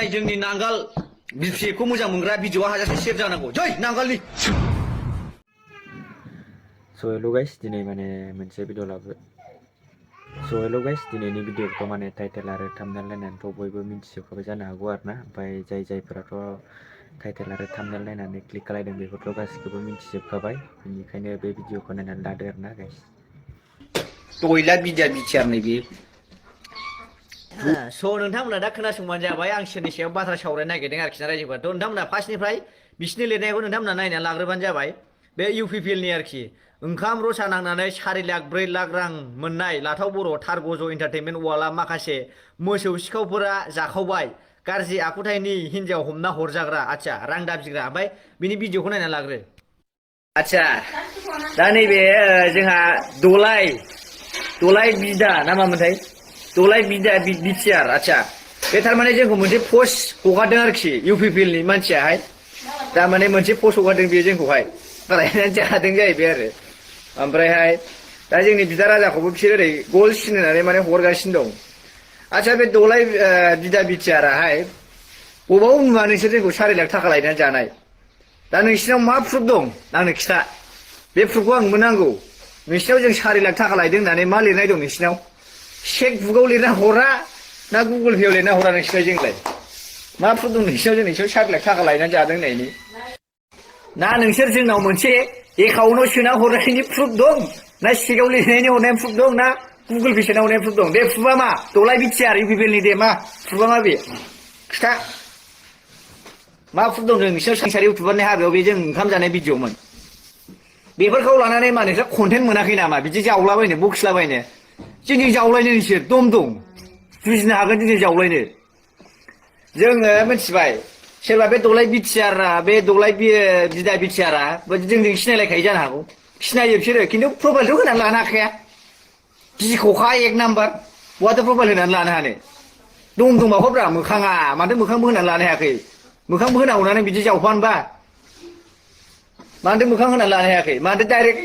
जाय जोंनि नांगाल बिपिएफखौ मोजां मोनग्रा भिडिअआ हाजासे शेयार जानांगौ जै नांगालनि So hello guys, दिनै माने मोनसे भिडिअ लाबो So hello guys, दिनैनि भिडिअखौ माने टाइटेल आरो थाम्बनेल नायनानैथ' बयबो मिथिजोबखाबाय जानो हागौ आरोना ओमफ्राय जायफोराथ' टाइटेल आरो थाम्बनेल नायनानै क्लिक खालायदों बेखौथ' गासिखौबो मिथिजोबखाबाय बेनिखायनो बे भिडिअखौ नायनानै लादो आरोना गाइस टयलेट बिदिया बिटिआर नैबे स' नोंथांमोना दा खोनासंबानो जाबाय आं सोरनि सायाव बाथ्रा सावरायनो नागिरदों आरोखि ना रायजोफोरा नोंथांमोना फार्स्टनिफ्राय बिसिनि लिरनायखौ नोंथांमोना नायनानै लाग्रोबानो जाबाय बे इउपिपिएलनि आरोखि ओंखाम रसा नांनानै 4 लाख 4 लाख रां मोननाय लाथाव बर' थारगज' एन्टारटेनमेन्ट वाला माखासे मोसौ सिखावफोरा जाखावबाय गाज्रि आखुथायनि हिन्जाव हमना हरजाग्रा आচ্ছা रां दाबिग्रा ओमफ्राय बिनि भिडिअखौ नायनानै लाग्रो आচ্ছা दा नैबे जोंहा दलाय बिदा ना मामोनथाय दलाय बिदा बिटिआर आচ্ছা बे थारमाने जोंखौ मोनसे पस्ट हगारदों आरोखि इउपिपिएलनि मानसियाहाय दा माने मोनसे पस्ट हगारदों बेयो जोंखौहाय रायनानै जादों जाहैबाय आरो ओमफ्रायहाय दा जोंनि बिदा राजाखौबो बिसोर ओरै गल सिनायनानै माने हरगासिनो दं आচ্ছা बे दलाय बिदा बिटिआराहाय बबाव नुवा नोंसोर जोंखौ 4 लाख थाखा लायनानै जानाय दा नोंसिनाव मा प्रुफ दं आंनो खिथा बे प्रुफखौ आंनोबो नांगौ नोंसिनाव जों 4 लाख थाखा लायदों होननानै मा लिरनाय दं नोंसिनाव चेक बुकआव लिरना हरा ना गुगोल पेआव लिरना हरा नोंसिनाव जोंलाय मा प्रुफ दं नोंसिनाव जों नोंसिनाव 4 लाख थाखा लायनानै जादों होननायनि ना नोंसोर जोंनाव मोनसे एकाउन्टआव सोना हरनायनि प्रुफ दं ना चेकआव लिरनायनि हरनायनि प्रुफ दं ना गुगोल पे सोना हरनायनि प्रुफ दं बे प्रुफा मा दलाय बिटिआर इउपिपिएलनि दे मा प्रुफा मा बे खिथा मा प्रुफ दं नोंसिनाव संसार इउटुबारनि हाबायाव बे जों ओंखाम जानाय भिडिअमोन बेफोरखौ लानानै मा नोंसोर कन्टेन्ट मोनाखै नामा बिदि जावलाबायनो बखिलाबायनो जोंजों जावलायनो नोंसोर दम दं बुजिनो हागोन जोंजों जावलायनो जोङो मिथिबाय सोरबा बे दलाय बिटिआरा बे दलाय बिदा बिटिआरा जोंजों सिनायलायखायो जानो हागौ सिनायो बिसोरो खिन्थु प्रफाइलथ' होनानै लानो हाखाया गिख'खा 1 नाम्बार बहाथो प्रफाइल होनानै लानो हानो दंबाखौब्रा मोखाङा माथो मोखांबो होनानै लानो हायाखै मोखांबो होना हरनानै बिदि जावफानोबा मानोथो मोखां होनानै लानो हायाखै मानोथो डाइरेक्ट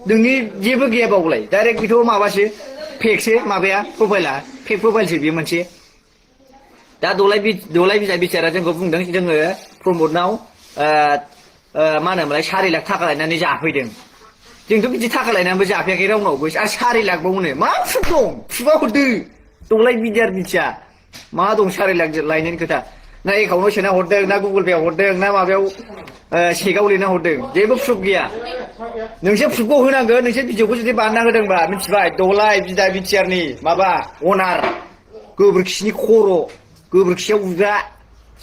नोंनि जेबो गैया बावलाय डाइरेक्ट बेथ' माबासो फेकसो माबाया प्रफाइला फेक प्रफाइलसो बेयो मोनसे दा दलाय बिदा बिटिआरा जोंखौ बुंदों जोङो प्रमदनाव मा होनोमोनलाय 4 लाख थाखा लायनानै जाफैदों जोंथ' बिदि थाखा लायनानैबो जाफैयाखै रावनावबो आरो 4 लाख बावनो मा प्रुफ दं प्रुफा हरदो दलाय बिटिआर बिटिआ मा दं 4 लाख लायनायनि खोथा ना एकाउन्टआव सोना हरदों ना गुगोल पेआव हरदों ना माबायाव चेकआव लिरना हरदों जेबो प्रुफ गैया नोंसोर प्रुफखौ होनांगोन नोंसोर भिडिअखौ जुदि बानायना होदोंबा मिथिबाय दलाय बिदा बिटिआरनि माबा अनार गोबोरखिनि खर' गोबोरखियाव उग्रा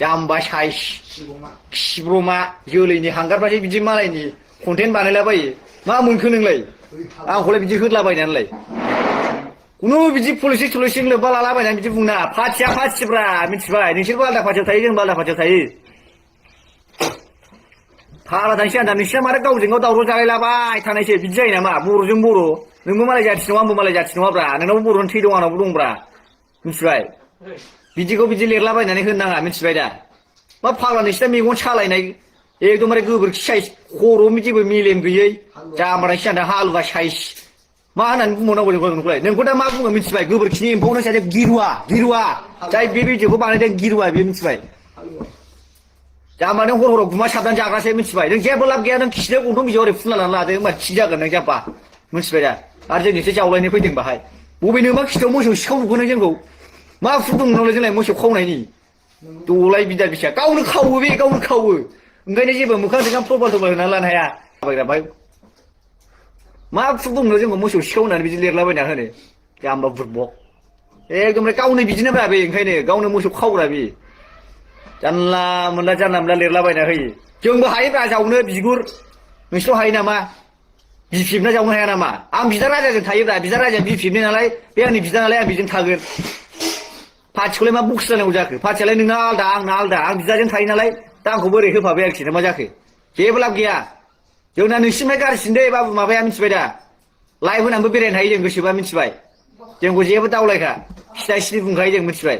जाम्बा साइस खिब्रमा जोलैनि हांगारफ्रासो बिदि मालायनि कन्टेन्ट बानायलाबायो मा मोनखो नोंलाय आंखौलाय बिदि होदलाबायनानैलाय कुनु बिदि पलिटिक्स लोब्बा लालाबायनानै बिदि बुंना पार्टिया पार्टिब्रा मिथिबाय नोंसोरबो आलदा पार्टियाव थायो जोंबो आलदा पार्टियाव थायो फाग्ला थांसै आं दा नोंसिना माथो गावजों गाव दावराव जालायलाबाय थानायसो बिदि जायो नामा बर'जों बर' नोंबो मालाय जाथि नङा आंबो मालाय जाथि नङाब्रा नोंनावबो बर'नि थै दं आंनावबो दंब्रा मिथिबाय बिदिखौ बिदि लिरलाबायनानै होनो नाङा मिथिबाय दा मा फाग्ला नोंसिना मेगन सालायनाय एकदमबारे गोबोरखि साइज खर' जेबो मेलेम गैयै जाम्बा नोंसिना दा हालुवा साइज मा होननानै बुंबावनांगौ नोंखौलाय नोंखौ दा मा बुङो मिथिबाय गोबोरखिनि एम्फौनो सासे गिरुवा जाय बे भिडिअखौ बानायदों गिरुवा बे मिथिबाय जाम्बा नों हर गुमा साबनानै जाग्रासो मिथिबाय नों जेबो लाब गैया नों खिनो गन्थं बिजौआव ओरै फुनलानानै लादो होमबा थिग जागोन नों जाब्बा मिथिबाय दा आरो जोंनिसो जावलायनो फैदों बाहाय बबेनो मा खिथाव मोसौ सिखाव नुखोनो जोंखौ मा प्रुफ दं नोंनावलाय जोंलाय मोसौ खावनायनि दलाय बिदा बिटिआर गावनो खावो बे गावनो खावो ओंखायनो जेबो मोखां सोखां प्रफाइल होनानै लानो हाया बाय मा प्रुफ दं जोंखौ मोसौ सिखाव होननानै बिदि लिरलाबायना होनो जाम्बा बुरबक एकदमबारे गावनो बिदिनोब्रा बे ओंखायनो गावनो मोसौ खावग्रा बे जानला मोनला लिरलाबायना होयो जोंबो हायोब्रा जावनो बिगुर नोंसिनाव हायो नामा बिपिएफना जावनो हाया नामा आं बिदा राजाजों थायोब्रा बिदा राजाया बिपिएफनि नालाय बे आंनि बिदा नालाय आं बेजों थागोन पार्टिखौलाय मा बखिलायनांगौ जाखो पार्टियालाय नोंना आलदा आंना आलदा आं बिदाजों थायो नालाय दा आंखौ बोरै होफाबाय आरोखि ना मा जाखो जेबो लाब गैया जोंना नोंसिनिफ्राय गाज्रिसिन दे बाबु माबाया मिथिबाय दा लाइभ होनानैबो बेरायनो हायो जों गोसोबा मिथिबाय जोंखौ जेबो दावलायखा सिदा सिदि बुंखायो जों मिथिबाय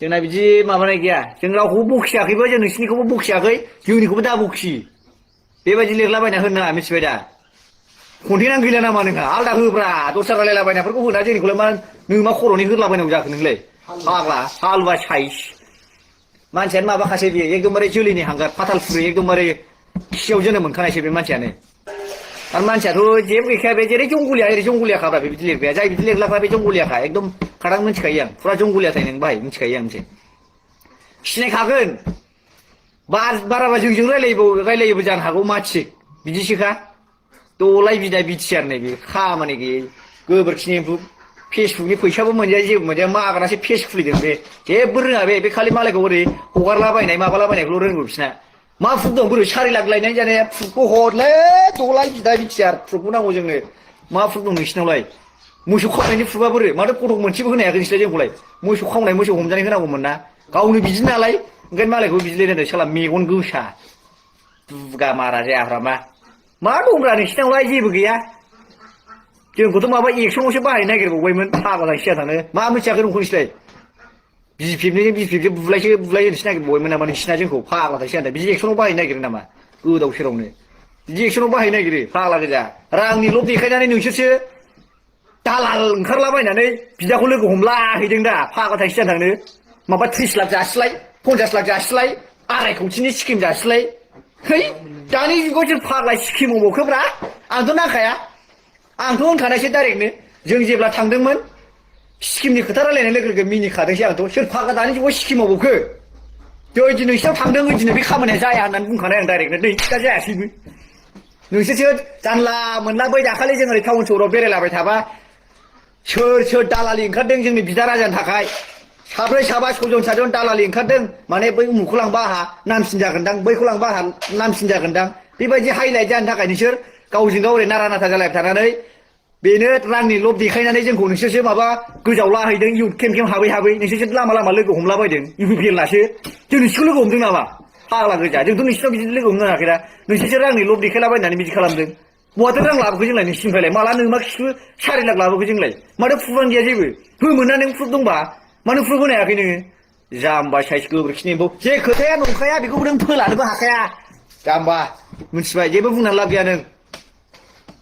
जोंना बिदि माबानाय गैया जों रावखौबो बखियाखैबो जों नोंसिनिखौबो बखियाखै जोंनिखौबो दा बखि बेबायदि लिरलाबायना होनो नाङा मिथिबाय दा कन्टेन्टआनो गैला नामा नोंहा आलदा होब्रा दस्रा रायलायलाबायनायफोरखौ होना जोंनिखौलाय मा नों मा खर'नि होलाबायनांगौ जाखो नोंलाय फाग्ला हालुवा साइज मानसियानो माबाखासै बियो एकदमबारे जोलैनि हांगार फाथालफुरि एकदमबारे खियाव जोनोम मोनखानायसो बे मानसियानो आरो मानसियाथ' जेबो गैखाया बे जेरै जंगलिया ओरै जंगलियाखा बे बिदि लिरग्राया जाय बिदि लिरग्राफ्रा बे जंगलियाखा एकदम खादां मिथिखायो आं फुरा जंगलियाथाय नों बाहाय मिथिखायो आं मोनसे सिनायखागोन बाराबा जोंजों रायलायोबो जानो हागौ मानसि बिदिसोखा दलाय बिदा बिटिआर नै बे खामानि गैयै गोबोरखिनि एम्फौ फेसबुकनि फैसाबो मोनजाया जेबो मोनजाया मागानासो फेस खुलिदों बे जेबो रोङा बे खालि मालायखौ ओरै हगारलाबायनाय माबालाबायनायखौल' रोंगौ बिसिना मा प्रुफ दं बोरै 4 लाख लायनाय जानाया प्रुफखौ हरलै दलाय बिदा बिटिआर प्रुफखौ नांगौ जोंनो मा प्रुफ दं नोंसिनावलाय मोसौ खावनायनि प्रुफा बोरै माथो फट' मोनसेबो होनो हायाखै नोंसोरलाय जोंखौलाय मोसौ खावनाय मोसौ हमजानाय होनांगौमोन ना गावनो बिदि नालाय ओंखायनो मालायखौ बिदि लिरदों साला मेगन गोसा दुगा मारा जायाफ्रा मा दंब्रा नोंसिनावलाय जेबो गैया जोंखौथ' माबा एक्सनावसो बाहायनो नागिरबावबायमोन फाग्ला सिया थानो मा मिथियाखै नोंखौ नोंसोरलाय बिफिबजों बुलायसो नागिरबावबायमोन नामा नोंसिना जोंखौ फाग्ला सिया बिदि एक्सनाव बाहायनो नागिरो नामा गोदाव सोरावनो बिदि एक्सनाव बाहायनो नागिरो फाग्ला गोजा रांनि लब देखायनानै नोंसोरसो दालाल ओंखारलाबायनानै बिदाखौ लोगो हमलाहैदों दा फाग्ला सिया थांनो माबा 30 लाख जासिलाय 50 लाख जासिलाय 2.5 कोटिनि स्किम जासिलाय है दानि जुगाव जों फाग्ला स्किम मावबावखोब्रा आंथ' नांखाया आंथ' होनखानायसै डाइरेक्टनो जों जेब्ला थांदोंमोन स्किमनि खोथा रायलायनाय लोगो लोगो मिनिखादोंसै आंथ' सोर फाग्ला दानि जुगाव स्किम मावबावखो जै नोंसिनाव थांदों ओइदिनो बे खामानिया जाया होननानै बुंखानाय आं डाइरेक्टनो नै दा जायासैबो नोंसोरसो जानला मोनला बै दाखालि जों ओरै टाउन सहराव बेरायलाबाय थाबा सोर दालालि ओंखारदों जोंनि बिदा राजानि थाखाय साब्रै साबा 6 जन दालालि ओंखारदों माने बै उमुखखौ लांबा आंहा नामसिन जागोनदां बैखौ लांबा आंहा नामसिन जागोनदां बेबायदि हाइलाइट जानो थाखाय नोंसोर गावजों गाव ओरै नारा नाथा जालायबाय थानानै बेनो रांनि लब देखायनानै जोंखौ नोंसोरसो माबा गोजावलाहैदों इउथ केम्प हाबै नोंसोरसो लामा लोगो हमलाबायदों इउपिपिएलनासो जों नोंसोरखौ लोगो हमदों नामा फाग्ला गोजा जोंथ' नोंसिनाव बिदि लोगो हमनो हायाखैना नोंसोरसो रांनि लब देखायलाबायनानै बिदि खालामदों बहाथो रां लाबोखो जोंलाय नोंसिनिफ्रायलाय माला नों मा खिथु 4 लाख लाबोखो जोंलाय माथो प्रुफानो गैया जेबो होमोना नों प्रुफ दंबा मानो प्रुफ होनो हायाखै नोङो जाम्बा साइज गोबोरखिनि एम्फौ जे खोथाया नंखाया बेखौ नों फोलानोबो हाखाया जाम्बा मिथिबाय जेबो बुंनानै लाब गैया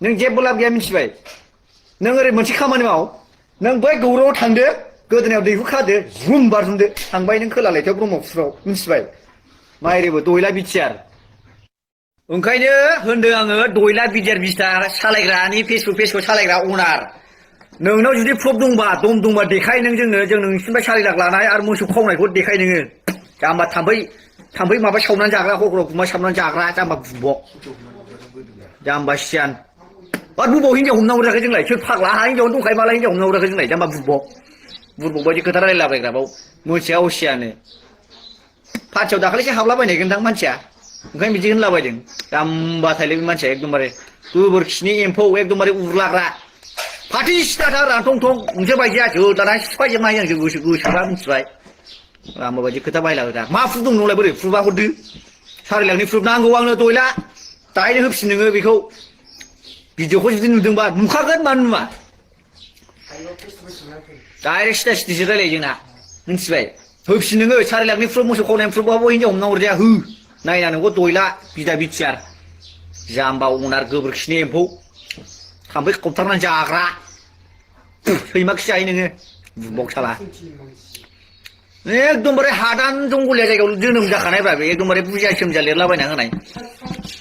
नों जेबो लाब गैया मिथिबाय नों ओरै मोनसे खामानि माव नों बै गौराङाव थांदो गोदोनायाव दैहु खादो जुम बारजुमदो थांबाय नों खोला लैथोआव ब्रह्मपुत्रआव मिथिबाय माइरिबो दयला बिटिआर ओंखायनो होनदों आङो दयला बिटिआर बिस्टार सालायग्रानि फेसबुक सालायग्रा अनार नोंनाव जुदि प्रुफ दंबा दम दंबा देखाय नों जोंनो जों नोंसिनिफ्राय 4 लाख लानाय आरो मोसौ खावनायखौ देखाय नोङो जाम्बा थाम्फै माबा सावनानै जाग्रा हग्र गुमा सावनानै जाग्रा जाम्बा बुबक जाम्बा सियान आरो बबाव हिन्जाव हमनांगौ जाखो जोंलाय सोर फाग्ला हा हिन्जावनो दंखायो माला हिन्जाव हमनांगौ जाखो जोंलाय जाम्बा बुरबक बायदि खोथा रायलायलाबायग्राबाव मोनथिया असियानो पार्टियाव दाखालिसो हाबलाबायनायगोनदां मानसिया ओंखायनो बिदि होनलाबायदों जाम्बा थायलै बे मानसिया एकदमबारे गोबोरखिनि एम्फौ एकदमबारे उरलाग्रा फाथो सिथाथा रानथं थं नोंसोर बायदिया जोदाना सिफायजोबनो हायो आं जों गोसोबा मिथिबाय आंबो बायदि खोथा बायलाबायग्रा मा प्रुफ दं नोंलाय बोरै प्रुफा हरदो 4 लाखनि प्रुफ नांगौ आंनो दयला दाहायनो होफिन नोङो बेखौ भिडिअखौ जुदि नुदोंबा नुखागोन मानो नुवा डाइरेक्ट सिदा सिदिसो रायलायो जोंना मिथिबाय होफिन नोङो 4 लाखनि प्रुफ मोसौ खावनायनि प्रुफबाबो हिन्जाव हमना हरजाया हो नायना नोंखौ दयला बिदा बिटिआर जाम्बा अनार गोबोरखिनि एम्फौ थाम्फै खबथारनानै जाग्रा सैमाखि जायो नोङो बुबक साला एकदमबारे हादान जंगलिया जायगायाव जोनोम जाखानायब्रा बे एकदमबारे बुजिया सोमजिया लिरलाबायना होनाय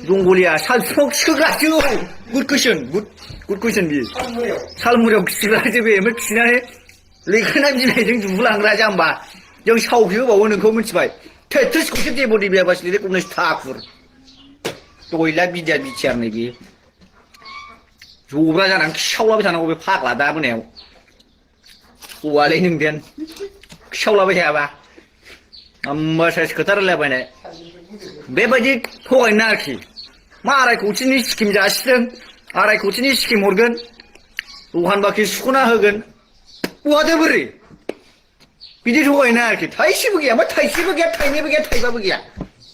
जंगलिया सालफुङाव खिखोग्रासो गुड कुइसन बियो सालमुरायाव खिग्रासो बे ओमफ्राय खिनानै लेखाना बिलाइजों दुबुलांग्रा जाम्बा जों सावफि होबावो नोंखौ मिथिबाय थेथ्रिसखौसो देब'दि बियाबासो लिरो गनेश ठाकुर दयला बिदा बिटिआर नै बियो जब्रा जानानै खिसावलाबाय थानांगौ बे फाग्ला दा मोनायाव हौवालै नोंदेन खिसावलाबाय थायाबा होमबा साइस खोथा रायलायबायनाय बेबायदि थगायनो आरोखि मा 2.5 कोटिनि स्किम जासिदों 2.5 कोटिनि स्किम हरगोन दखान बाखि सुख'ना होगोन बहाथो बोरै बिदि थगायनो आरोखि थाइसेबो गैया मा थाइसेबो गैया थाइनैबो गैया थाइबाबो गैया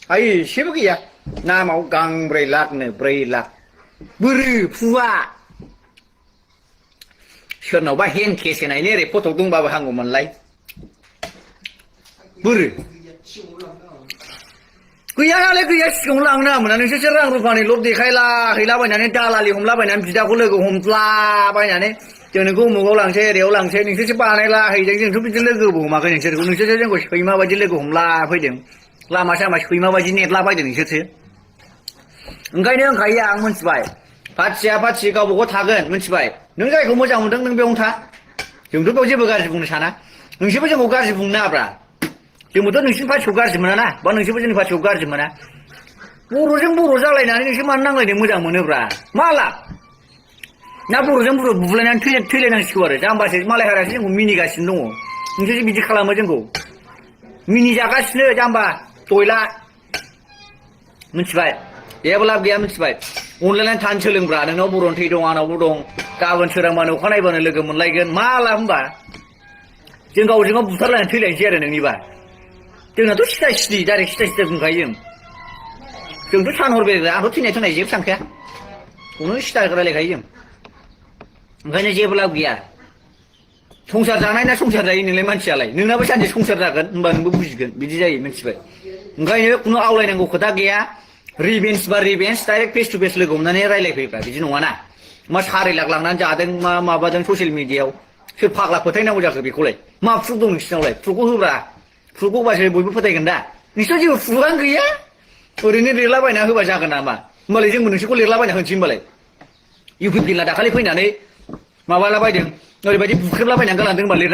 थाइसेबो गैया नामाव गांब्रै लाखनो 4 लाख बोरै फुवा सोरनावबा हेन केस होनायनि ओरै फट' दंबाबो हांगौमोनलाय बोरै गैया नालाय गैया सिगाङावनो लांनो नाङामोना नोंसोरसो रां रुफानि लब देखायला हैलाबायनानै दालालि हमलाबायनानै बिदाखौ लोगो हमलाबायनानै जों नोंखौ उमुगाव लांसै ओरैयाव लांसै नोंसोरसो बानायला हैदों जोंथ' बिदि लोगोबो हमाखै नोंसोरसो जोंखौ सैमा बायदि लोगो हमला फैदों लामा सामा सैमा बायदि नेटला बायदों नोंसोरसो ओंखायनो होनखायो आं मिथिबाय पार्टिया पार्टि गावबा गाव थागोन मिथिबाय नों जायखौ मोजां मोनदों नों बेयावनो था जोंथ' बेयाव जेबो गाज्रि बुंनो साना नोंसोरबो जोंखौ गाज्रि बुंनो नाङाब्रा जोंबोथ' नोंसिनि पार्टिखौ गाज्रि मोना ना बा नोंसोरबो जोंनि पार्टिखौ गाज्रि मोना बर'जों बर' जालायनानै नोंसोर मानो नांलायनो मोजां मोनोब्रा मा लाब ना बर'जों बर' बुलायनानै थैलायनांसिगौ आरो जाम्बासो मालाय हारियासो जोंखौ मिनिगासिनो दङ नोंसोरसो बिदि खालामो जोंखौ मिनिजागासिनो जाम्बा दयला मिथिबाय जेबो लाब गैया मिथिबाय अनलायनानै थानो सोलोंब्रा नोंनाव बर'नि थै दं आंनावबो दं गाबोन सोरांबानो अखानायबानो लोगो मोनलायगोन मा लाब होमबा जों गावजों गाव बुथारलायनानै थैलायनोसै आरो नोंनिबा जोंनाथ' सिदा सिदि डाइरेक्ट सिदा बुंखायो जोंथ' सान हर बेरायग्रा आंथ' थैनाय जेबो सानखाया खौनो सिदा रायलायखायो जों ओंखायनो जेबो लाब गैया संसार जानाय ना संसार जायो नोंलाय मानसियालाय नोंनाबो सानसे संसार जागोन होनबा नोंबो बुजिगोन बिदि जायो मिथिबाय ओंखायनो खुनु आवलायनांगौ खोथा गैया रिभेन्स बा रिभेन्स डाइरेक्ट फेस टु फेस लोगो हमनानै रायलायफैब्रा बिदि नङाना मा 4 लाख लांनानै जादों मा माबादों ससियेल मिडियायाव सोर फाग्ला फोथायनांगौ जाखो बेखौलाय मा प्रुफ दं नोंसिनावलाय प्रुफखौ होब्रा प्रुफखौ होबासो बयबो फोथायगोन दा नोंसिनाव जेबो प्रुफानो गैया ओरैनो लिरलाबायना होबा जागोन नामा होमबालाय जोंबो नोंसोरखौ लिरलाबायना होनोसै होमबालाय इउपिपिएलआ दाखालि फैनानै माबालाबायदों ओरैबायदि बुख्रेबलाबायनानै गालांदों होनबा लिरना